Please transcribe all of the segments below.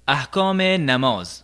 احکام نماز.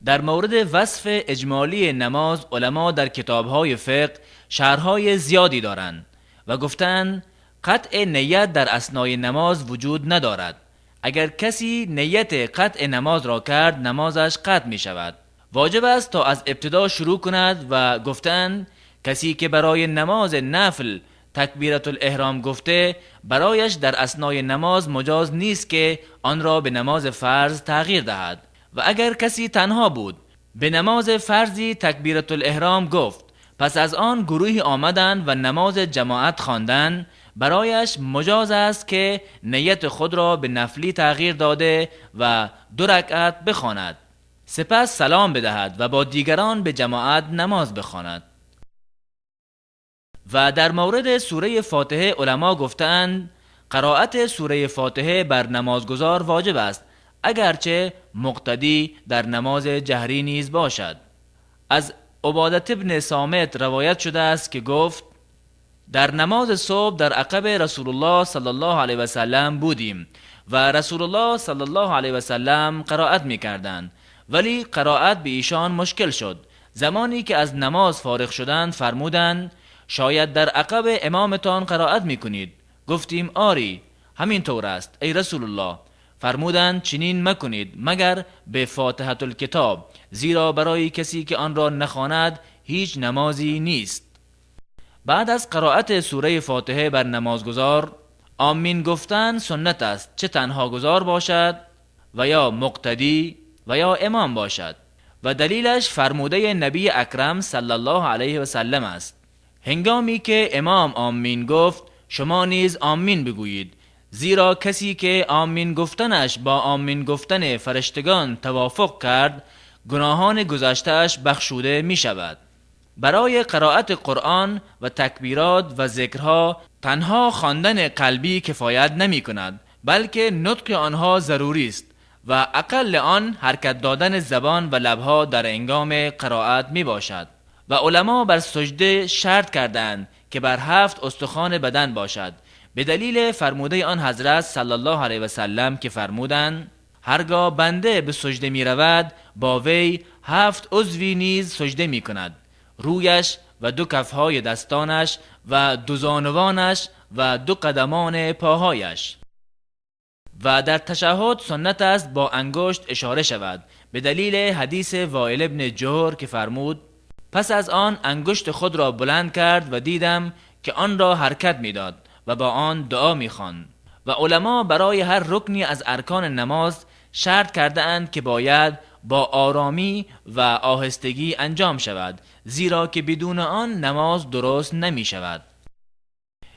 در مورد وصف اجمالی نماز علما در کتابهای فقه شرح‌های زیادی دارند و گفتند قطع نیت در اثنای نماز وجود ندارد. اگر کسی نیت قطع نماز را کرد، نمازش قطع می شود. واجب است تا از ابتدا شروع کند و گفتند کسی که برای نماز نفل تکبیرة الاحرام گفته، برایش در اثنای نماز مجاز نیست که آن را به نماز فرض تغییر دهد. و اگر کسی تنها بود، به نماز فرضی تکبیرة الاحرام گفت، پس از آن گروهی آمدند و نماز جماعت خواندند، برایش مجاز است که نیت خود را به نفلی تغییر داده و 2 رکعت بخواند، سپس سلام بدهد و با دیگران به جماعت نماز بخواند. و در مورد سوره فاتحه علما گفتند قرائت سوره فاتحه بر نمازگزار واجب است، اگرچه مقتدی در نماز جهری نیز باشد. از عبادت ابن صامت روایت شده است که گفت در نماز صبح در عقب رسول الله صلی الله علیه و سلم بودیم و رسول الله صلی الله علیه و سلم قرائت می کردند، ولی قرائت به ایشان مشکل شد. زمانی که از نماز فارغ شدند فرمودند شاید در عقب امامتان قرائت می کنید. گفتیم آری همین طور است ای رسول الله. فرمودند چنین مکنید مگر به فاتحة الکتاب، زیرا برای کسی که آن را نخواند هیچ نمازی نیست. بعد از قرائت سوره فاتحه بر نمازگزار آمین گفتن سنت است، چه تنها گزار باشد و یا مقتدی و یا امام باشد، و دلیلش فرموده نبی اکرم صلی الله علیه و سلم است: هنگامی که امام آمین گفت شما نیز آمین بگویید، زیرا کسی که آمین گفتنش با آمین گفتن فرشتگان توافق کرد گناهان گذشته‌اش بخشوده می شود. برای قرائت قرآن و تکبیرات و ذکرها تنها خواندن قلبی کفایت نمی کند، بلکه نطق آنها ضروری است و اقل آن حرکت دادن زبان و لبها در هنگام قرائت می باشد. و علما بر سجده شرط کردند که بر 7 استخوان بدن باشد، به دلیل فرموده آن حضرت صلی الله علیه و سلم که فرمودند هرگاه بنده به سجده می رود با وی 7 عضوی نیز سجده می کند: رویش و 2 کفهای دستانش و 2 زانوانش و 2 قدمان پاهایش. و در تشهد سنت است با انگشت اشاره شود، به دلیل حدیث وائل ابن جهر که فرمود پس از آن انگشت خود را بلند کرد و دیدم که آن را حرکت میداد و با آن دعا میخواند. و علما برای هر رکنی از ارکان نماز شرط کرده اند که باید با آرامی و آهستگی انجام شود، زیرا که بدون آن نماز درست نمی شود.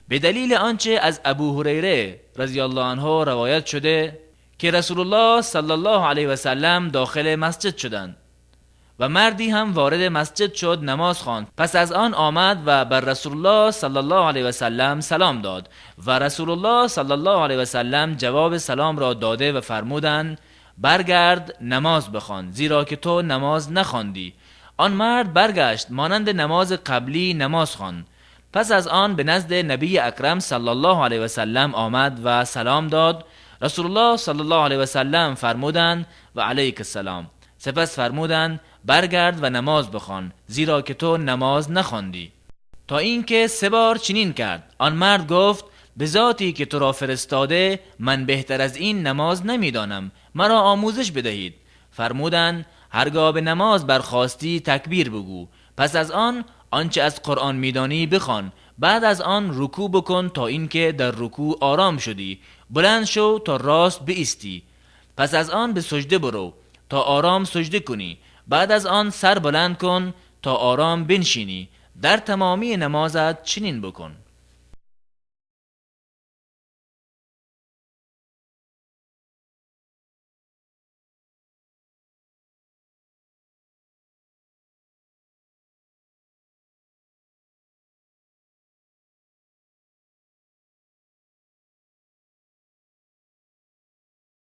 به دلیل آنچه از ابو هریره رضی الله عنه روایت شده که رسول الله صلی الله علیه و سلم داخل مسجد شدند و مردی هم وارد مسجد شد، نماز خواند، پس از آن آمد و بر رسول الله صلی الله علیه و سلم سلام داد و رسول الله صلی الله علیه و سلم جواب سلام را داده و فرمودند برگرد نماز بخوان، زیرا که تو نماز نخواندی. آن مرد برگشت مانند نماز قبلی نماز خواند. پس از آن به نزد نبی اکرم صلی الله علیه و سلم آمد و سلام داد. رسول الله صلی الله علیه و سلم فرمودند و علیک السلام. سپس فرمودند برگرد و نماز بخوان، زیرا که تو نماز نخواندی. تا اینکه 3 بار چنین کرد. آن مرد گفت به ذاتی که تو را فرستاده من بهتر از این نماز نمیدانم، مرا آموزش بدهید. فرمودند هرگاه به نماز برخاستی تکبیر بگو، پس از آن آنچه از قرآن میدانی بخوان، بعد از آن رکوع بکن تا اینکه در رکوع آرام شدی، بلند شو تا راست بایستی، پس از آن به سجده برو تا آرام سجده کنی، بعد از آن سر بلند کن تا آرام بنشینی، در تمامی نمازت چنین بکن.